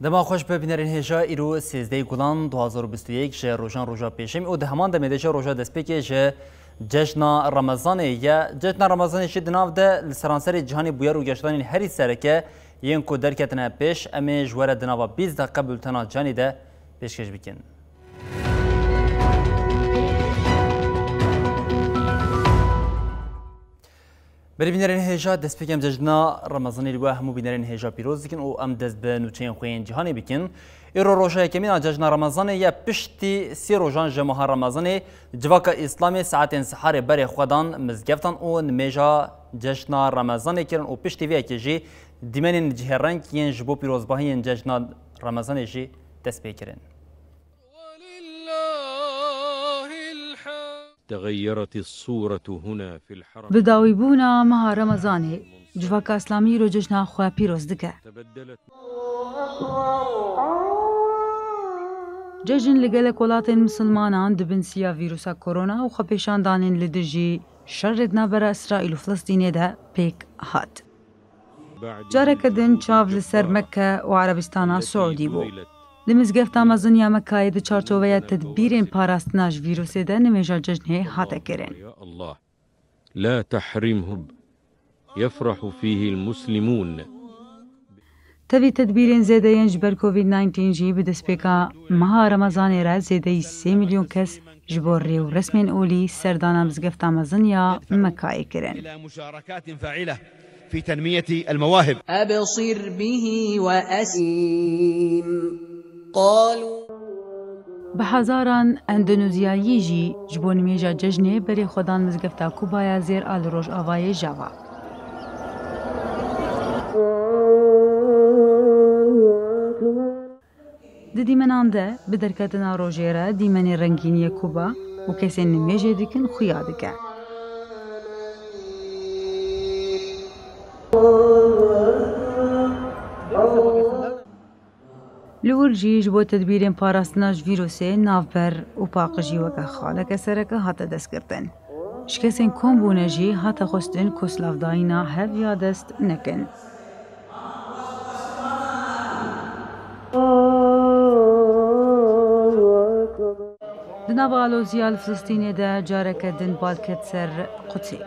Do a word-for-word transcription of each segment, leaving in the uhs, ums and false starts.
Dema xweş be bînerên hêja, îro sêzdehê Gulan du hazar û bîst û yek ji rojan roja pêşemî û di heman demê de jî roja destpêkê ji Cejna Remezanê ye. Cejna Remezanê jî di nav de li seranserê cîhanê bûyer û geşdanên herî sereke yên ku derketine pêş, em ê ji we re di nava bîst deqe bultena cîhanê de pêşkêş bikin. Berî bînerên hêja, destpêkê em cejna Remezanê li we hemû bînerên hêja pîroz dikin û em dest bi nûçeyên xwe yên cîhanê bikin. Îro roja yekemîn a cejna Remezanê ye. Piştî sê rojan ji meha Remezanê, civaka Îslamê saetên siharê berê xwe dan mizgeftan û nimêja cejna Remezanê kirin û piştî vê yekê jî dîmenên cihêreng yên ji bo pîrozbahiyên cejna Remezanê jî dest pê kirin. تغيرت الصورة هنا في الحرم. Bi dawîbûna meha Remezanê, civaka Îslamî îro cejna xwe pîroz dike. تبدلت. Cejn li gelek welatên misilmanan di bin siya vîrusa korona û xwepêşandanên li dijî şerê di navbera Îsraîl û Filistînê de pêk hat. Careke din çav li ser Mekke û Erebistana Siûdî bû. Li mizgefta mezin ya Mekkayê di çarçoveya tedbîrên parastina ji vîrusê de nimêja cejnê hate kirin. لا تحرمهم يفرح فيه المسلمون. Tevî tedbîrên zêde yên ji ber Covid nîneteen jî bi destpêka meha Remezanê re zêdeyî sê milyon kes ji bo rê û resmên olî serdana mizgefta mezin ya Mekkayê kirin. إلى مشاركات فاعلة في تنمية المواهب. أبصر به وأسيم. قالوا. Bi hezaran Endonezyayî jî ji bo nimêja cejnê berê xwe dan mizgefta Kubaya zêr a li rojavayê Java. Di dîmenan de bi derketina rojê re dîmenê rengîniyê Kuba û kesên nimêjê dikin xuya dike. Li wir jî ji bo tedbîrên parastina ji vîrusê navber û paqijî weke xaleke sereke hate destgirtin. Ji kesên kom bûne jî hate xwestin ku silavdayîna hev ya dest nekin. Di nava aloziya li Filistînê de careke din bal ket ser Qudsê.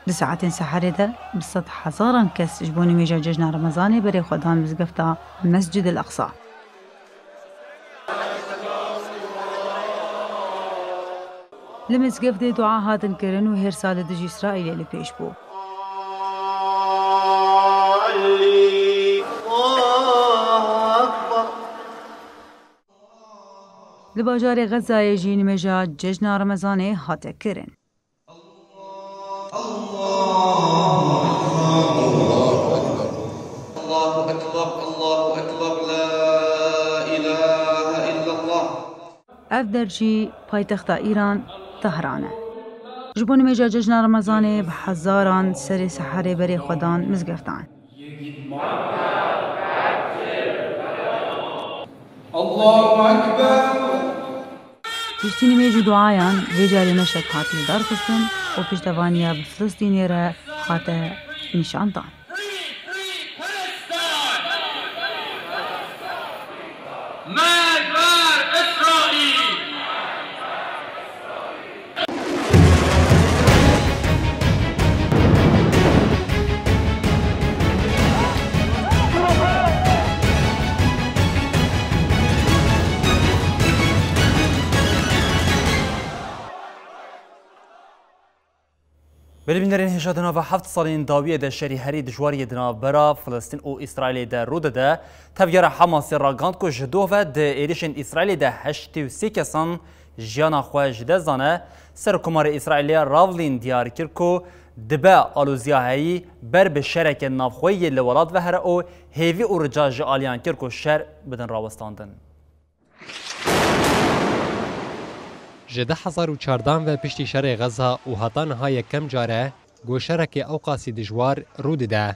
Di saetên seherê de bi sed hezaran kes ji bo nimêja cejna Remezanê berê xwe dan mizgefta Mescid el Aqsa. Li mizgeftê dua hatin kirin û hêrsa li dijî Îsraîlê li pêş bû. Li bajarê Xezayê jî nimêja cejna Remezanê hate kirin. الله أكبر، الله أكبر، لا إله إلا الله. Ev der jî paytexta Îran, Tehran e. Ji bo nimêja cejna Remezanê bi hezaran serê seherê berê xwe dan mizgeftan. الله أكبر. Piştî nimêj û duayan vê carê meşek hat lidarxistin û piştevaniya bi Filistînê re hate nîşandan. Belê bînerên hêja, di nava heft salên dawiyê de şerî herî dijwariyê di navbera Filistîn û Îsraîlê de rû dide. Tevgera Hamasê ragihand ku ji doh ve di êrişên Îsraîlê de heştê û sê kesan jiyana xwe ji dest dane. Serokkomarê Îsraîlê Rivlin diyar kir ku dibe aloziya heyî ber bi şereke navxweyî li welat ve here û hêvî û rica ji aliyan kir ku şer bidin rawestandin. Ji du hezar û çardeh ve piştî şerê Xeza û heta niha yekem car e ku şerekê ewqasî dijwar rû dide.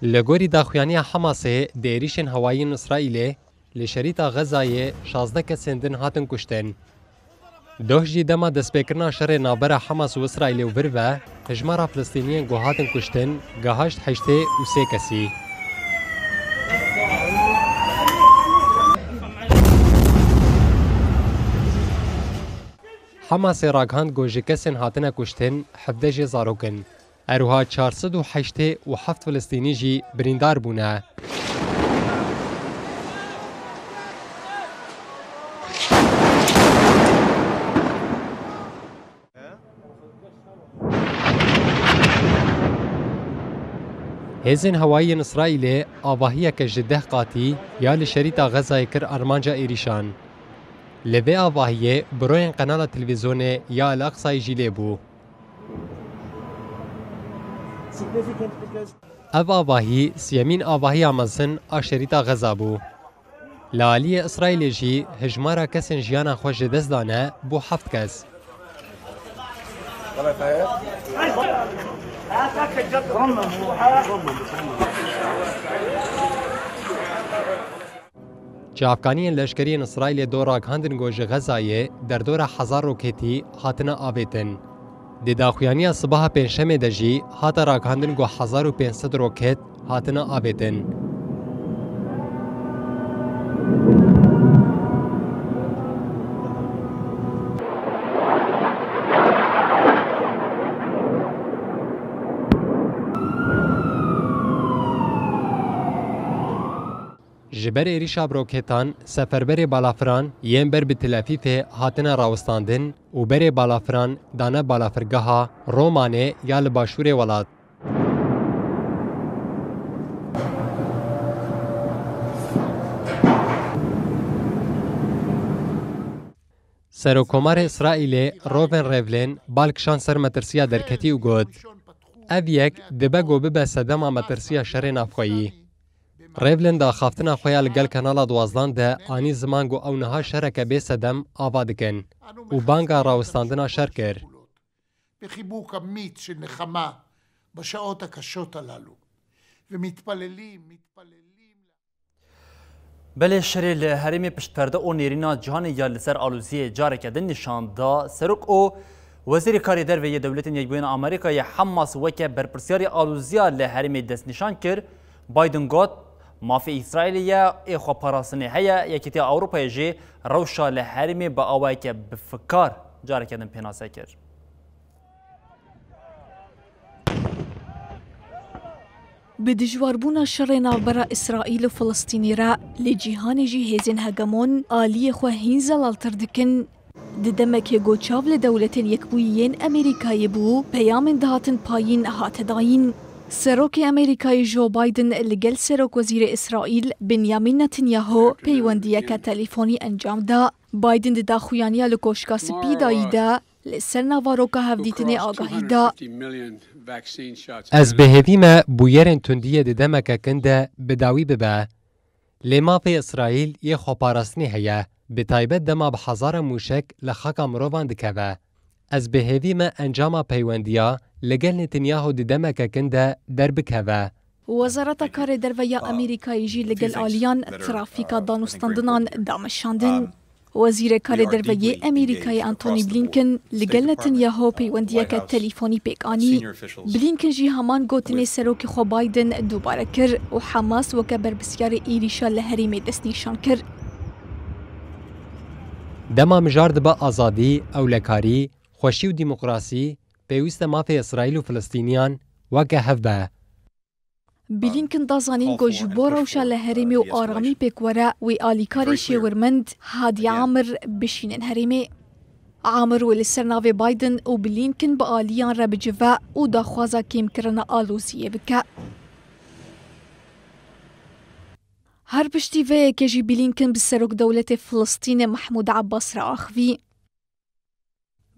Li gorî daxuyaniya Hamasê, di êrîşên hewayî yên Îsraîlê li şerîta Xezayê şazdeh kesên din hatin kuştin. Doh jî dema destpêkirina şerê navbera Hamas û Îsraîlê û vir ve, hijmara Filistîniyên ku hatin kuştin gihaşt heştê û sê kesî. Hamasê ragihand ku ji kesên hatine kuştin hevdeh jê zarok in. Her wiha çar sed û heştê û heft Filistînî jî birîndar bûne. Hêzên hewayî yên Îsraîlê avahiyeke ji deh qatî ya li şerîta Xezayê kir armanca êrîşan. Li vê avahiyê buroyên qenala televîzyonê ya El Aqsayê jî lê bû. Ev avahî siyemîn avahiya mezin a şerîta Xeza bû. Li aliyê Îsraîlê jî hijmara kesên jiyana xwe ji dest dane bû heft kes. Çavkaniyên leşkerî yên Îsraîlê do ragihandin ku ji Xezayê derdora hezar roketî hatine avêtin. Di daxuyaniya sibaha Pêncşemê de jî hate ragihandin ku hezar û pênc sed roket hatine avêtin. Ji ber êrîşa bi roketan, seferberê balafiran yên ber bi Tel Avîvê hatine rawestandin û berê balafiran dane balafirgeha Romanê ya li başûrê welat. Serokkomarê Îsraîlê Reuven Rivlin bal kişand ser metirsiya derketî û got, ev yek dibe ku bibe sedema metirsiya şerê navxweyî. Rivlin di axaftina xwe ya li gel Kanala duwazdeh de anî ziman ku ew niha şereke bê sedem ava dikin û banga rawestandina şer kir. בחיבוק אמיץ של נחמה בשעות הקשות הללו. ומתפללים, מתפללים. Belê şerê li herêmê piştperde û nêrîna cîhanê ya li ser aloziyê careke din nîşan da. Serok û Wezîrê Karê Derve yê Dewletên Yekbûyî yên Amerîkayê Hamas weke berpirsyarê aloziya li herêmê destnîşan kir. Biden got, mafê Îsraîlê ye, ê xweparastinê heye, Yekîtiya Ewropayê jî rewşa li herêmê bi awayeke bifikar careke din pênase kir. Bi dijwarbûna şerê navbera Îsraîl û Filistînê re, li cîhanê jî hêzên hegemon aliyê xwe hîn zelaltir dikin. Di demekê ku çav li Dewletên Yekbûyî yên Amerîkayê bû, peyamên dihatin payîn hate dayîn. Serokê Amerîkayê Joe Biden li gel Serokwezîrê Îsraîl Benyamin Netanyahu peywendiyeke telefonî encam da. Biden di daxuyaniya li Koşka Spî dayî de li ser nava roka hevdîtinê agahî da. Ez bi hêvî me bûyerên tundiyê di demeke kin de bi dawî bibe. Lê mafê Îsraîl yê xweparastinê heye, bi taybet dema bi hezara mûşek li xaka mirovan dikeve. Ez bi hêvî me encama peywendiya li gel Netanyahu di demeke kin de derbikeve. Wezareta Karê Derve ya Amerîkayê jî li gel aliyan trafîka danûstandinan da meşandin. Wezîrê Karê Derve yê Amerîkayê Antony Blinken li gel Netanyahu peywendiyeke telefonî pêk anî. Blinken jî heman gotinê serokê xwe Biden dubare kir û Hamas weke berpirsiyarê êrîşa li herêmê destnîşan kir. Dema mijar dibe azadî, ewlekarî, xweşî û demokrasî, pêwîst e mafê Îsraîl û Filistîniyan weke hev be. Blinken da zanîn ku ji bo rewşa li herêmê û aramî pêk were, wê alîkarê şêwirmend Hadi Amir bişînin herêmê. Amir wê li ser navê Biden û Blinken bi aliyan re bicive û daxwaza kêmkirina aloziyê bike. Her piştî vê yekê jî Blinken bi serokdewletê Filistînê Mahmûd Abbas re axivî.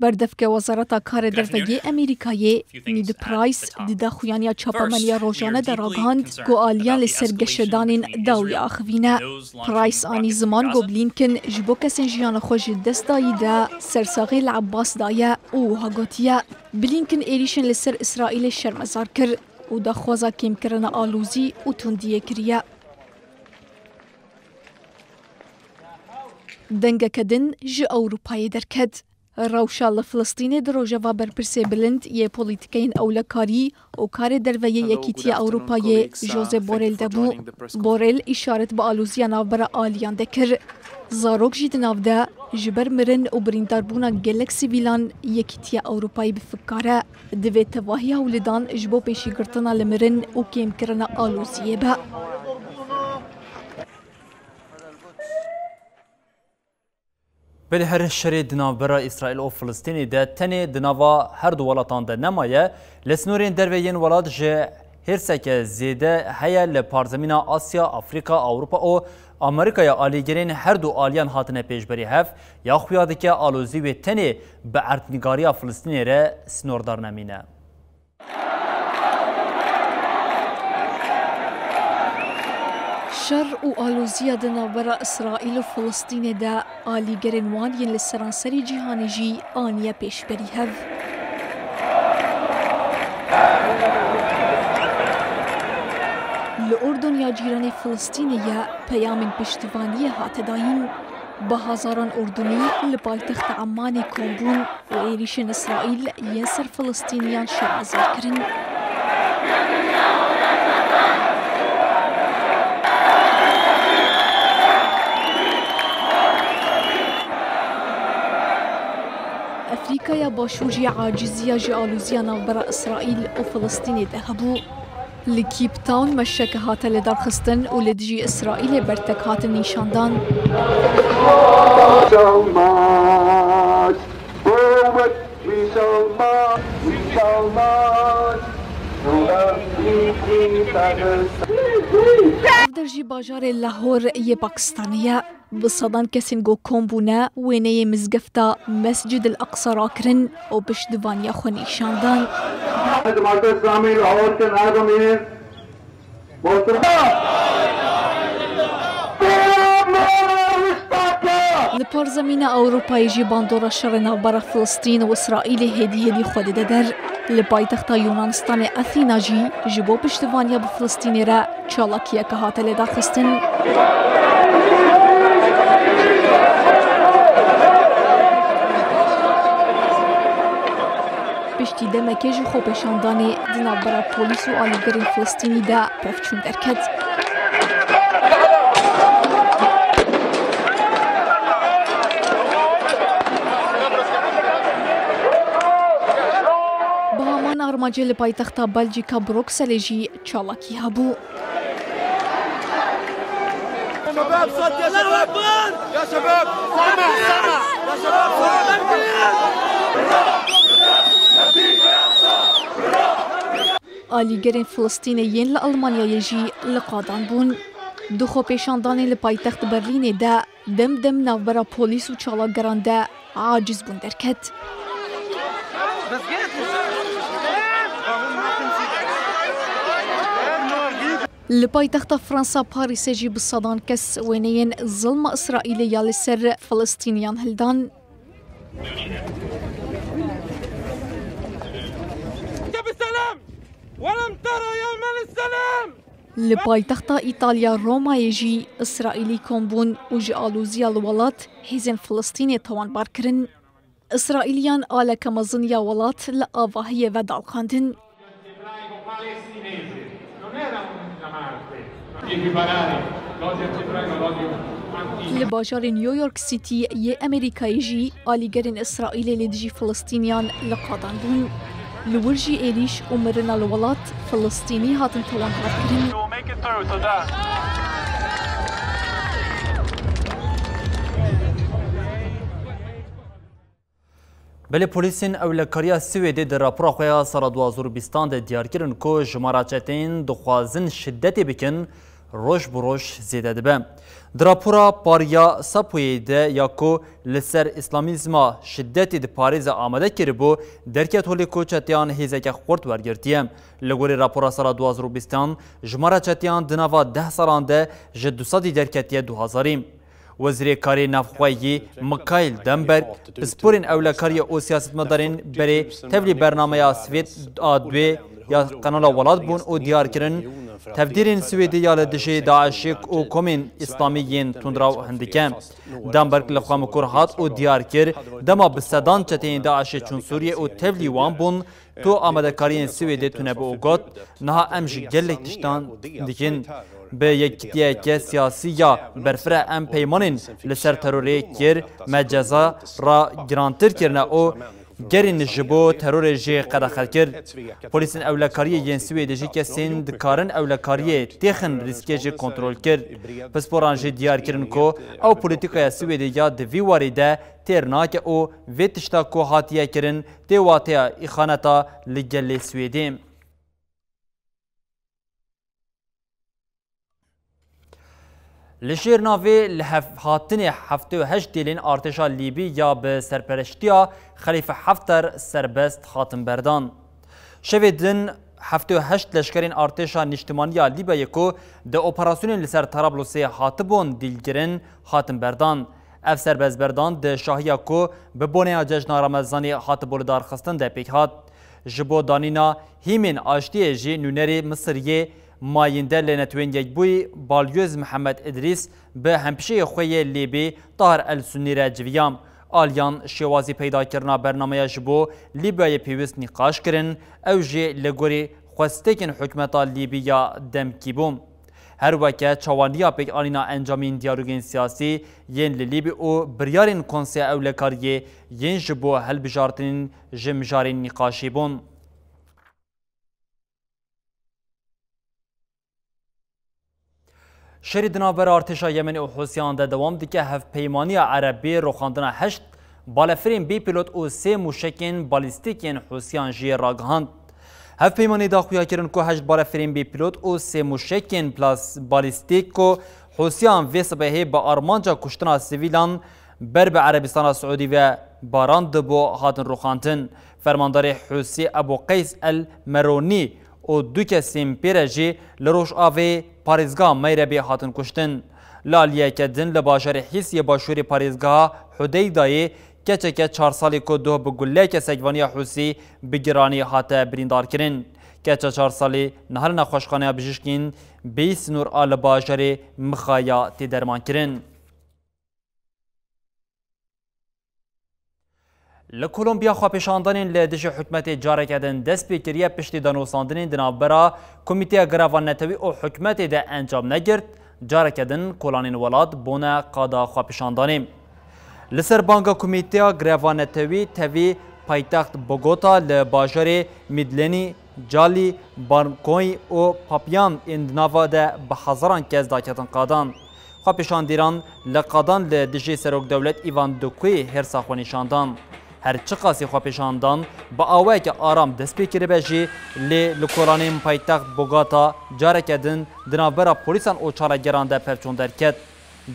Berdevke Wezareta Karê Derve yê Amerîkayê Ned Price di daxuyaniya çapemeniya rojane de ragihand ku aliyan li ser geşedanên dawî axivîne. Price anî ziman ku Blinken ji bo kesên jiyana xwe ji dest dayî de sersaxî li Abbas daye û wiha gotiye, Blinken êrîşên li ser Îsraîlê şermezar kir û daxwaza kêmkirina alozî û tundiyê kiriye. Dengeke din ji Ewropayê derket. Rewşa li Filistînê di rojeva berpirsê bilind yê polîtîkeyên ewlekarî û karê derve yê Yekîtiya Ewropayê Josep Borrell de bû. Borrell îşaret bi aloziya navbera aliyan de kir. Zarok jî di nav de ji ber mirin û birîndarbûna gelek sivîlan Yekîtiya Ewropayê bi fikar e. Divê tevahiya wilidan ji bo pêşîgirtina li mirin û kêmkirina aloziyê be. Belê her şerê di navbera Îsraîl û Filistînê de tenê di nava her du welatan de nemaye, li sînorên derve yên welat ji hêrseke zêde heye li parzemîna Asya, Afrîka, Ewropa û Amerîkaya alîgirên her du aliyan hatine pêşberî hev, ya xuya dike alozî wê tenê bi erdnîgariya Filistînê re sînordar nemîne. Şer û aloziya di navbera Îsraîl û Filistînê de alîgerên wan yên li seranserê cîhanê jî aniye pêşberî hev. Li Urdun ya cîranê Filistînê ye peyamên piştivaniyê hate dayîn. Bi hezaran Urdunî li paytexta Emmanê kom bûn û êrîşên Îsraîl yên ser Filistîniyan şermezar kirin. Efrîkaya Başûr jî aciziya ji aloziya navbera Îsraîl û Filistînê de hebû. Li Cape Town meşeke hate lidarxistin û li dijî Îsraîlê bertek hatin nîşandan. Ev der jî bajarê Lahore yê Pakistanê ye. Bi sedan kesên ku kom bûne, wêneyê mizgefta Mescid el Aqsa rakirin û piştivaniya xwe nîşan dan. Li parzemîna Ewropayê jî bandora şerê navbera Filistîn û Îsraîlê hêdî hêdî xwe dide der. Li paytexta Yunanistanê Athîna jî ji bo piştivaniya bi Filistînê re çalakiyeke hate lêdarxistin. Piştî demekê ji xwepêşandanê di navbera polîs û alîgirên Filistînî de pevçûn derket. Bi heman armancê li paytexta Belcîka Brukselê jî çalakî hebû. شباب، صوت يا شباب. يا شباب، سمع، سمع. يا شباب، صوت. Alîgerên Filistînê yên li Almanyayê jî li qadan bûn. Di xwepêşandanê li paytext Berlînê de dem dem navbera polîs û çalakgeran de aciz bûn derket. Li paytexta Fransa Parîsê jî bi sedan kes wêneyên zilma Îsraîlê ya li ser Filistîniyan hildan. Li paytexta Îtalya Romayê jî Îsraîlî kom bûn û ji aloziya li welat hêzên Filistînê tawanbar kirin. Îsraîliyan aleke mezin ya welat li avahiyê ve dalxandin. Li bajarê New York City yê Amerîkayê jî alîgerên Îsraîlê li dijî Filistîniyan li qadan bûn. Li wir jî êrîş û mirina li welat Filistînî hatin tawanbarkirin. Belê polîsên ewlekariya Swêdê di rapora xwe ya sala du hazar û bîstan de diyar kirin ku jimara çeteyên dixwazin şidetê bikin roj bi roj zêde dibe. Di rapora Pariya Sapoyê de ya ku li ser îslamîzma şidetê diparêze amade kiribû, derket holê ku çeteyan hêzeke xurt wergirtiye. Li gorî rapora sala du hazar û bîstan, jimara çeteyan di nava deh salan de ji du sedî derketiye du hezarî. Wezîrê Karê Navxweyî Mikael Demberg pisporên ewlekariyê û siyasetmedarên berê tevlî bernameya Swêd a duê ya Kanala Welat bûn û diyar kirin, tevdîrên Swêdê ya li dijî DAIŞê û komên Îslamî yên tundraw hindike. Demberg li xwe mikur hat û diyar kir, dema bi sedan çeteyên DAIŞê çûn Sûriyê û tevlî wan bûn, tu amadekariyên Swêdê tune bû û got, niha em ji gelek tiştan dikin. Bi yekitiyeke siyasî ya berfireh em peymanên li ser terorê kir, me ceza ra girantir kirine û gerîn ji bo terorê jê qedexe kir. Polîsên ewlekariyê yên Swêdê jî kesên dikarin ewlekariyê têxin rîskê jî kontrol kir. Pisporan jî diyar kirin ku ew polîtîkaya Swêdê ya di vî warî de têr nake û vê tişta ku hatiye kirin tê wateya îxaneta li gelê Swêdê. Li Şêrnavê li hev-, hatinê heftê û heşt dêlên artêşa Lîbî ya bi serpereştiya Xelîfe Hefter serbest hatin berdan. Şevê din heftê û heşt leşkerên artêşa nîştimanî ya Lîbyayê ku di operasyonên li ser Tarablosê hatibûn dîlgirin, hatin berdan. Ev serbestberdan di şahiya ku bi boneya cejna Remezanê hatibû lidarxistin de pêk hat. Ji bo danîna hîmên aştiyê jî nûnerê Misiriyê mayînde li Netewên Yekbûyî Balyöz Mihemed Idrîs bi hempişeyê xwe yê Lîbî Tahir El Sunnî re civiya. Aliyan şêwazî peydakirina bernameya ji bo Lîbyayê pêwîst nîqaş kirin, ew jî li gorî xwestekên hikûmeta Lîbî ya demkî bû. Her weke çawaniya pêkanîna encamên diyalogên siyasî yên li Lîbî û biryarên Konseya Ewlekariyê yên ji bo hilbijartinên ji mijarên nîqaşî bûn. Şerî di navbera artêşa Yemenê û Hûsiyan de dewam dike. Hevpeymaniya Erebî roxandina heşt balefirên bê pîlot û sê mûşekên balîstîk yên Hûsiyan jî ragihand. Hevpeymanî da xuyakirin ku heşt balefirên bê pîlot û sê mûşekên plas-, balîstîk ku Hûsiyan vê sibehê bi armanca kuştina sivîlan ber bi Erebistana Siûdî ve barandibû, hatin rûxandin. Fermandarê Hûsî Ebû Qeys El Meronî û du kesên pê re jî li Rojavê parêzgeha Meyrebê hatin kuştin. Li aliyeke din li bajarê Hîs yê başûrê parêzgeha Hudeydayê keçeke çar salî ku doh bi guleyeke sekvaniya Hûsî bi giranî hate birîndarkirin. Keça çar salî niha li nexweşxaneya bijîşkên bêyî sinûr a li bajarê Mixaya tê dermankirin. Li Kolombiya xwepêşandanên li dijî hikûmetê careke din dest pê kiriye piştî danûsandinên di navbera Komîteya Greva Netewî û hikûmetê de encam negirt, careke din kolanên welat bûne qada xwepêşandanê. Li ser banga Komîteya Greva Netewî tevî paytext Bogota li bajarê Midlenî, Calî, Barkoy û Papiyan ên di nava de bi hezaran kes daketin qadan. Xwepêşandîran li qadan li dijî Serokdewlet Îvan Dukuyê hêrsa xwe nîşan dan. Her çiqasî xwepêşandan bi awayeke aram dest pê kiribe jî, lê li kolanên paytext Bogota careke din di navbera polîsan û çalakgeran de pevçûn derket.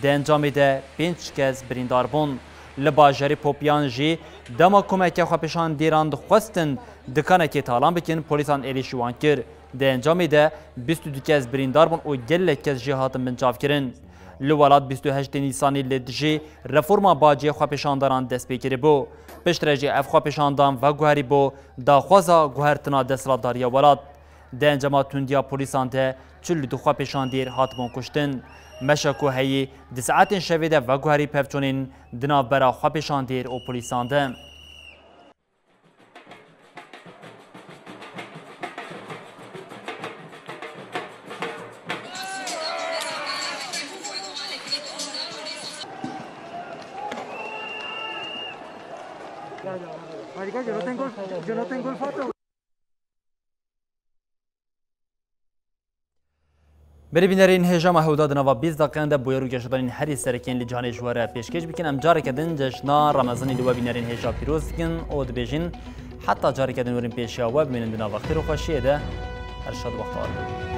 Di encamê de pênc kes birîndar bûn. Li bajarê Popiyan jî dema komeke xwepêşandîran dixwestin dikanekê talan bikin, polîsan êrîşî wan kir. Di encamê de bîst û du kes birîndar bûn û gelek kes jî hatin binçavkirin. Li welat bîst û heştê Nîsanê li dijî reforma baciyê xwepêşandaran dest pê kiribû. Piştre jî ev xwepêşandan veguherîbû daxwaza guhertina desthilatdariya welat. Di encama tundiya polîsan de çil û du xwepêşandîr hatibûn kuştin. Meşa ku heyî di saetên şevê de veguherî pevçûnên di navbera xwepêşandîr û polîsan de. Berî bînerên hêja me hewda di nava bîst deqeyan de bûyer û geşedanên herî sereke yên li cîhanê ji we re pêşkêş bikin. Em careke din cejna Remezanê li we bînerên hêja pîroz dikin û dibêjin heta careke din werin pêşiya we bimînin di nava xêr û xweşiyê de. Her şad wexta we.